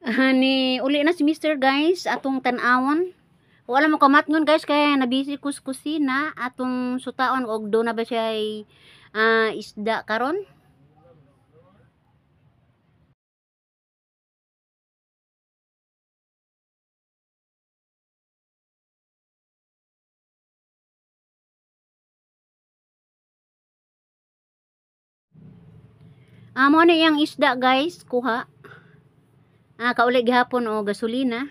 Ni uli na si Mr. guys, atong tan-awon. Wala mo kamatngon guys kay nabisi ko sa kusina atong sutaon og do na ba siya isda karon. Mo na iyang isda guys, kuha. Kauli gihapon o gasolina.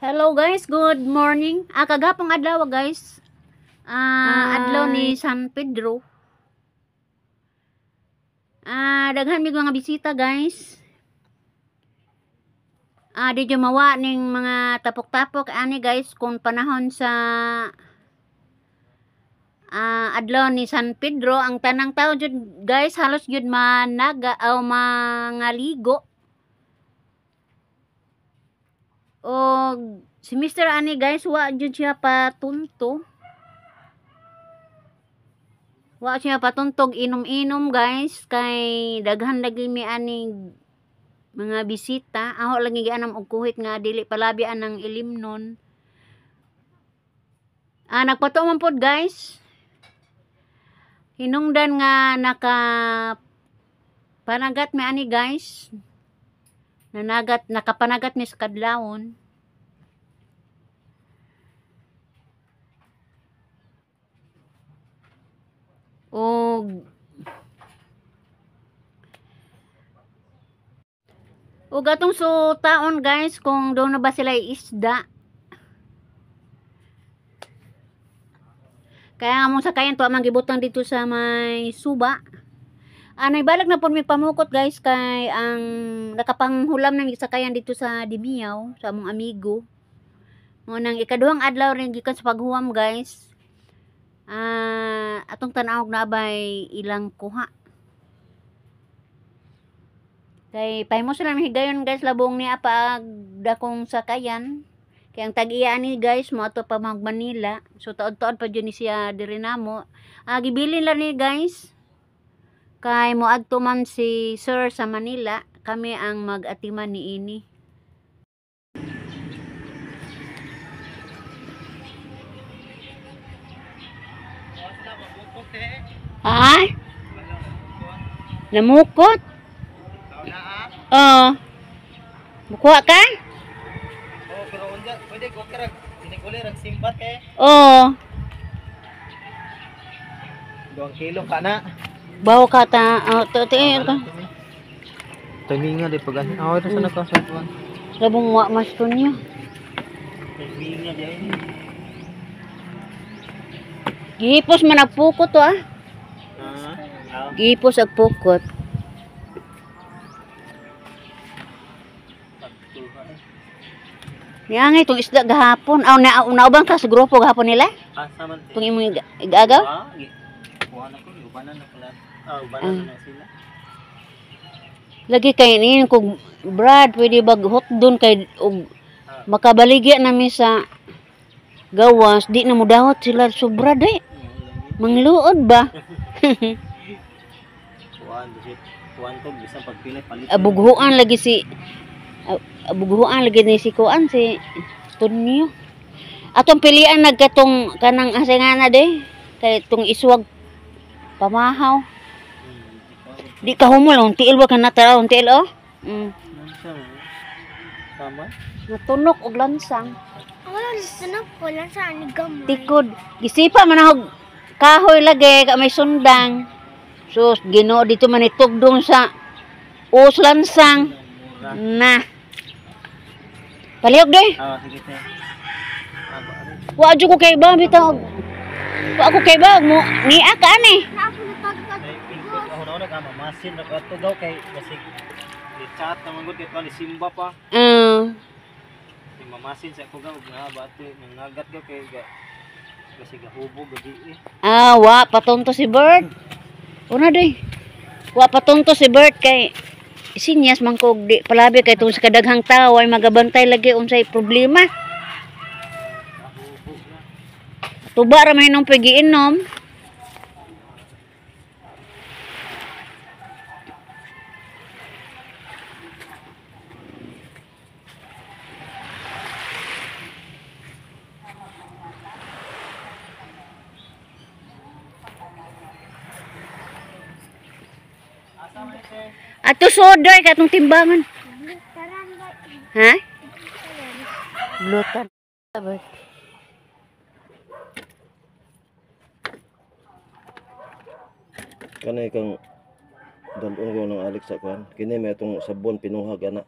Hello guys, good morning. Kagapong adlaw guys. Adlaw ni San Pedro. Daghan mig mga bisita guys. Di mawa ning mga tapok-tapok ani guys kung panahon sa adlaw ni San Pedro ang tanang tao jud guys halos jud managa o mangaligo. Og si Mr. ani guys wa jud siya patunto. Wa siya patuntog inom-inom guys kay daghan lagi mi ani mga bisita. Aho lagi gianam og kuhit nga dili palabi anang ilimnon. Nagpatuo man pod guys. Hinungdan nga naka panagat mi ani guys. Nanagat, nakapanagat mi sa kadlawon. Og atong sutaon guys kung doon na ba sila isda. Kaya nga mong sakayan to amang gibutang dito sa may suba. Naibalag na po may pamukot guys kay ang nakapanghulam na sakayan dito sa Dimiyaw sa among amigo. Mo nang ikaduhang adlaw rin gikan sa paghuwam guys. Atong tan-awog na abay ilang kuha. Kay pahimo sila ng higayon guys labong niya pag dakong sakayan. Kay ang tag-iya ani guys mo ato pa mag Manila. So taod-taod pa jud ni siya diri namo. Gibilin lang ni guys. Kay moadto man si Sir sa Manila, kami ang mag-atiman niini. Ha? Namukot? Oo. Mukuha ka? Oo, pero unja, pwede ko karag siniguli rag simbat eh. Oo. 2 kilo ka na. Bawo ka ta, to ka. Taminga di pag ani. Aw, ito sa nakasatuan. Labong wa mas to niyo. Taminga di ay. Gihipos man ang pukot to ah. Gihipos ang pukot. Niya nga itong isda gahapon. Aw, naubang ka sa grupo gahapon nila? Asa man. Itong imong igagaw? Kuha na ko, ubanan na pala. Ubanan na sila. Lagi kay ni kung Brad pwede bag hot doon kay og makabaligya nami sa gawas di na mo dawat sila sobra day. Mangluod ba? Kuan ko bisan pagpili palit. Abughuan lagi si abughuan lagi ni si kuan si Tonyo. Atong pilian nagkatong kanang asingana day kay tong iswag pamahaw. Di ka humol, ang tiil ba ka nataraw, ang tiil oh. Tama. Natunok og lansang. Wala natunok ko lansang ni gamay. Tikod. Gisipa man ako kahoy lagi ka may sundang. Sus, Ginoo dito man itugdong sa us lansang. Na. Palihog day. Sige te. Wa jud ko kay ba bitaw. Wa ko kay ba mo niya ka ani. Baka mamasin ra ko daw kay basig i-chat naman gud kay ni Simba pa. Si mamasin sa ko gaw nga ba ato nangagat gaw kay ga basig gahubog gabi eh. Ah, wa patonto si Bert. Una day. Wa patonto si Bert kay sinyas man ko og di palabi kay tungod sa kadaghang tao ay magabantay lagi unsay problema. Gahubog na. Tuba ra man inong pagiinom. Asa man sir? Ato sodoy katong timbangan. Taran ba? Ha? Blutan. Bert. Kanay kang dalon ko ng Alex sa kuan. Kini may atong sabon pinuha gana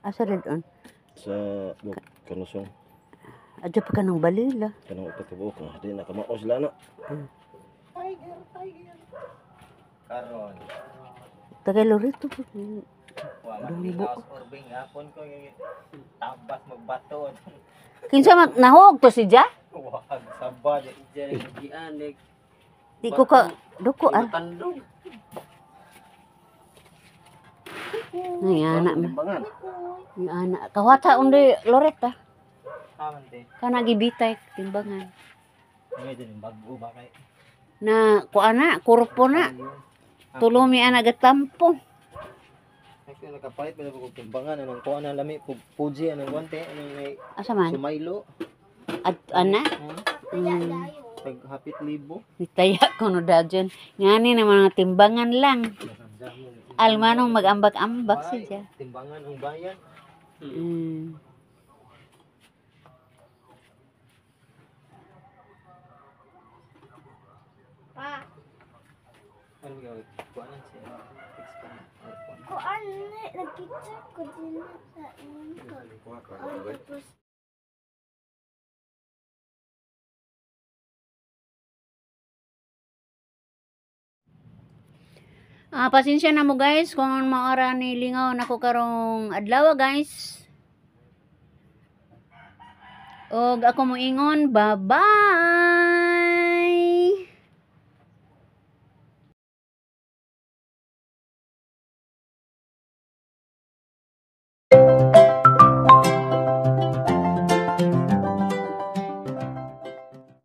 Asa rin on? sa kanusong Adyo pa ka ng balila. kanang upat ka buok na di na kamao sila na. Karon. Tagay Lorito po. Wala Dunggo. ni House Orbing hapon ko yung tabas magbato. Kinsa man nahog to si Ja? Wag saba di. Di ko ka duko ah. Ay, ana man. Timbangan. Ay, ana. Kawata undi Loretta. Aman te. Kana gibitay timbangan. Ano din bago ba kay? Na kuana na, kurpo na. Tulumi ana gatampo. Ay kung nakapalit pa ko timbangan anong kuan na lami Fuji anong kuan te anong may Asa man? sumaylo. At ana? Hmm? Mm. Tag hapit libo. Nitaya ko no dadyon. Ngani na mga timbangan lang. Almanong magambak-ambak siya. Timbangan ang bayan. Pa. Ano gawin? Kuan siya. Fix ka na. Or kuan. Kuan nagpicture ko din sa inyong pag. Tapos Ah, pasensya na mo guys kung maora ni lingaw nako karong adlaw guys. Og ako moingon, bye-bye.